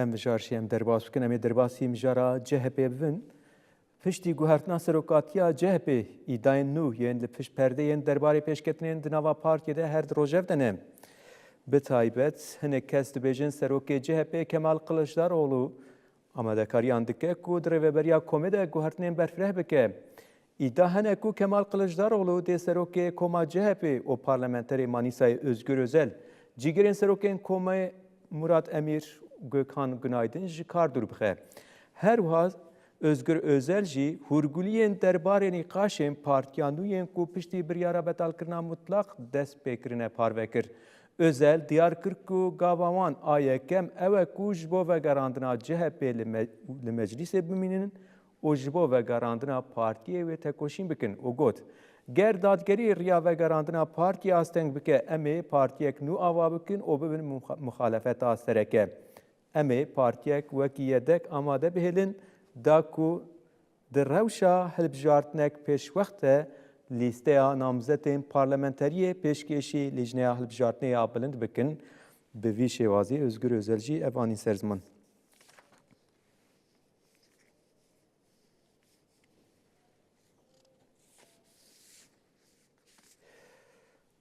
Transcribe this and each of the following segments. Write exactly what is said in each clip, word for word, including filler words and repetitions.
Em mijar jî em derbas bikin, em ê derbasî mijara C H P bibin. Piştî guhertina serokatiya C H P, îdayên nû yên li pişt perdeyên derbarê pêşketinên di nava partiyê de her di rojev de ne. Bi taybet, hinek kes dibêjin serokê C H P Kemal Kılıçdaroğlu amadekariyan dike ku di rêveberiya komê de guhertinên berfireh bike. Îdia hene ku Kemal Kılıçdaroğlu dê serokê koma C H P û parlamenterê Manîsayê Özgür Özel, cîgirên serokên komê Murat Emîr, Gökhan Günaydın ji kar dûr bixe. Her wiha Özgür Özel jî hûrguliyên derbarê nîqaşên partiya nû yên ku piştî biryara betalkirina mutlaq dest pê kirine parve kir. Özel diyar kir ku gava wan a yekem ew e ku ji bo vegerandina C H P li me-, li meclîsê bimînin û ji bo vegerandina partiyê wê tekoşîn bikin û got, ger dadgerî riya vegerandina partiyê asteng bike, em ê partiyek nû ava bikin û bibin muxa-, muxalefeta sereke. Em ê partiyek wekî yedek amade bihêlin, da ku di rewşa hilbijartinek pêşwext de lîsteya namzetên parlamenteriyê pêşkêşî Lîjneya Hilbijartinê ya Bilind bikin. Bi vî şêwazî Özgür Özel jî ev anî ser ziman.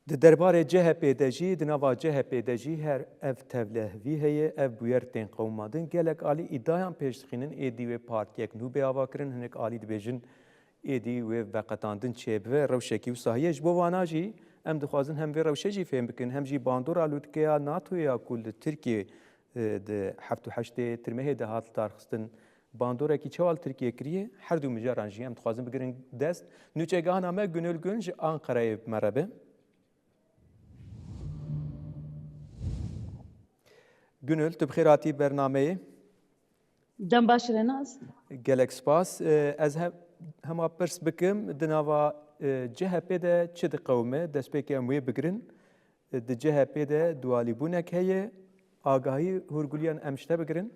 Di derbarê C H P de jî, di nava C H P de jî her ev tevlehevî heye, ev bûyer tên qewimandin. Gelek alî îdiayan pêş dixînin, êdî wê partiyek nû bê avakirin, hinek alî dibêjin êdî wê veqetandin çêbibe. Rewşekî wisa heye. Ji bo vana jî em dixwazin hem vê rewşê jî fêm bikin, hem jî bandora lûtkeya NATOyê ya ku li Tirkiyê, e, di heft û heştê Tirmehê de hat lidarxistin, bandorekî çawa li Tirkiyê kiriye? Her du mijaran jî em dixwazin bigirin dest. Nûçegihana me Gönül Gün ji Ankarayê bi me re be. Gönül, tu bi xêr hatî bernameyê. Dem baş, Renaz. Gelek spas. E, ez he-, hema pirs bikim, di nava, e, C H P de çi diqewime? Destpêkê em wê bigirin. E, di C H P de dualîbûnek heye. Agahî hûrguliyan em ji te bigirin.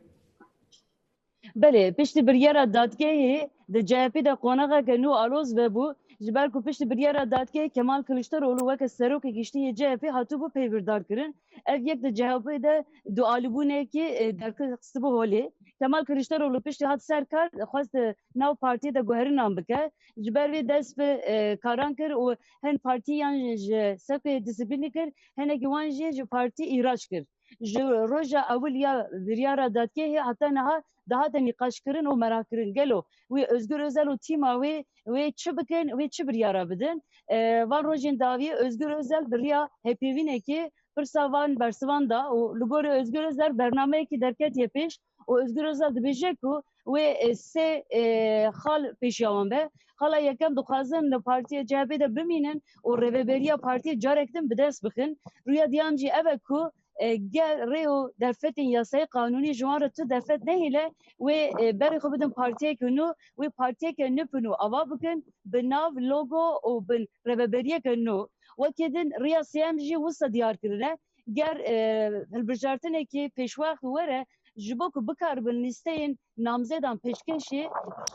Belê, piştî biryara dadgehê di C H P de qonaxeke nû aloz vebû, ji ber ku piştî biryara dadgehê Kemal Kiliçdaroglu weke serokê giştî yê C H P hatibû peyvîrdar kirin. Ev yek di C H P de dualîbûnekî, e, derxistibû holê. Kemal Kiliçdaroglu piştî hat ser kar, xwest, e, nav partiyê de guherinan bike. Ji ber vê dest bi, e, karan kir û hin partiyan ji sefê disiplînê kir, hinekî wan jî ji partî îhrac kir. Ji roja ewil ya biryara dadgehê heta niha dihate nîqaşkirin û merakkirin. Gelo wê Özgür Özel û tîma wê, wê çi bikin, wê çi biryara bidin? E, van rojên dawî Özgür Özel bi riya hepêvînekê pirsa van bersivan da û li gorî Özgür Özel bernameyekî derketiye pêş û Özgür Özel dibêje ku wê, e, sê, e, xal pêşiya wan be. Xala yekem, dixwazin li partiya C H P de bimînin û rêveberiya partiyê carek din bi dest bixin. Rûya diyan jî ev e ku, e, ger rê û derfetên yasayê qanûnî ji wan re tu derfet nehêle, wê, e, berê xwe bidin partiyeke nû, wê partiyeke nû bi nû ava bikin, bi nav, logo û bi rêveberiyeke nû. Wekî din rûya sêyem jî wisa diyar kirine. Ger, e, hilbijartinekî pêşwext were, ji bo ku bikaribin lîsteyên namzêdan pêşkêşî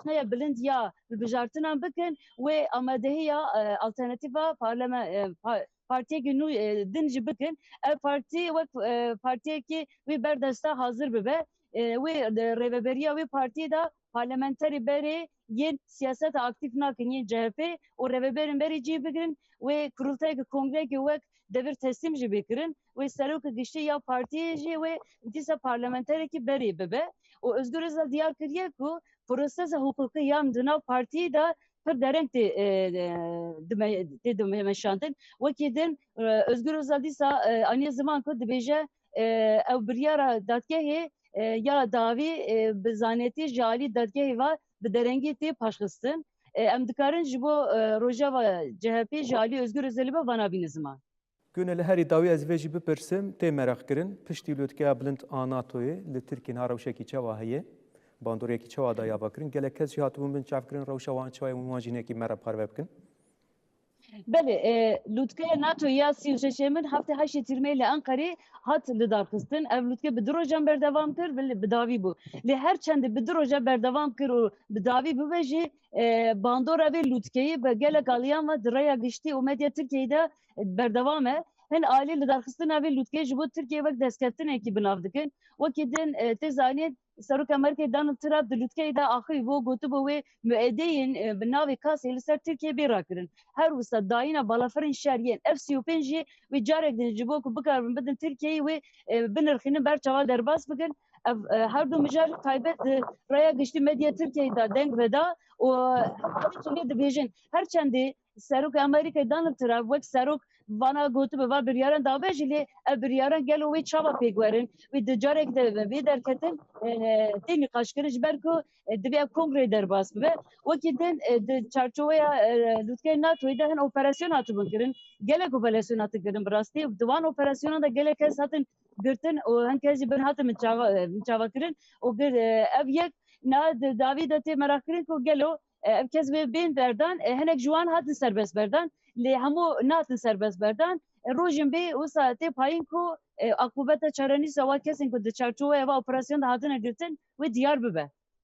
Lîjneya Bilind ya Hilbijartinan bikin, wê amadehiya, e, alternatîfa parlame-, e, pa-, partiyekî nû, e, din jî bikin. Ev partî wek, e, partiyekî wê berdesta hazir bibe. E, wê, e, rêveberiya wê partiyê de parlamenterê berê yên siyaseta aktîf nakin, yên C H P û rêveberên berê cî bigirin, wê kurultayeke kongreyekê wek devir teslîm jî bê kirin, wê serokê giştî ya partiyê jî wê dîsa parlamenterekî berê bibe. Û Özgür Özel diyar kiriye ku prosesa hiqûqî ya di nav partiyê de pir dereng tê, e, e, dime-, tê dimeşandin. Wekî din, e, Özgür Özel dîsa, e, aniye ziman ku dibêje, e, ew biryara dadgehê, e, ya dawî, e, bi zanetî ji alî dadgehê ve bi derengî tê paşxistin. E, em dikarin ji bo, e, rojeva C H P ji alî Özgür Özelî ve vana bîne ziman. Gönül, herî dawî ez vê jî bipirsim, tê meraq kirin, piştî lûtkeya bilind a NATOyê li Tirkiyê niha rewşekî çawa heye? Bandorekî çawa daye avakirin? Gelek kes jî hatibûn bin çavkirin, rewşa wan çawa ye, hûn wan jî hinekî me re parve bikin. Belê, e, lûtkeya NATO ya sî û şeş Emin heftê heştê Tîrmeyê li Enqerê hat lidarxistin. Ev lûtke bi du rojan berdewam kir, bi, bi dawî bû. Lê her çendê bi du roja berdewam kir û bi dawî bibe jî, e, bandora vê lûtkeyê bi gelek aliyan ve di rêya giştî û medya Tirkiyeyê de berdewam e. Hin alî li derxistina vê lûtkeyê ji bo Tirkiyê wek destkeftinekî bi nav dikin. Wekî din, e, tê zanîn, Serok Amerîkayê Donald Trump di lûtkeyê de axivî bû, gotibû wê muedeyên, e, bi navê kasê li ser Tirkiyê bê rakirin. Her wisa dayîna balafirên şer yên F sî û pênc jî wê carek din ji bo ku bikaribin bidin Tirkiyeyê wê, e, binirxînin ber çavan derbas bikin. Ev, e, her du mijar taybet di raya giştî medya Tirkiyeyê de deng veda û her du lê dibêjin her çendê Serok Amerîkayê Donald Trump wek serok vana gotibe, va biryaran dabe jî, lê ev biryaran gelo wê çawa pêk werin? Wê di carek de vê derketin, e, tê nîqaşkirin, ji ber ku, e, divê ev kongreyê derbas bibe. Wekî din, e, di çarçoveya, e, lûtkeyên NATOyê de hin operasyon hatibûn kirin. Gelek operasyon hatin kirin bi rastî. Di wan operasyonan de gelek kes hatin girtin û hin kes jî bin hatin binçava, e, binçava kirin. Û gir, e, ev yek na di dawî de tê meraq kirin ku gelo, e, ev kes wê bên berdan, e, hinek ji wan hatin serbest berdan, lê hemû natin serbest berdan. E, rojên bê wisa tê payîn ku, e, aqûbeta çarenîsa wa kesên ku di çarçoveya va operasyon de hatine girtin wê diyar bibe.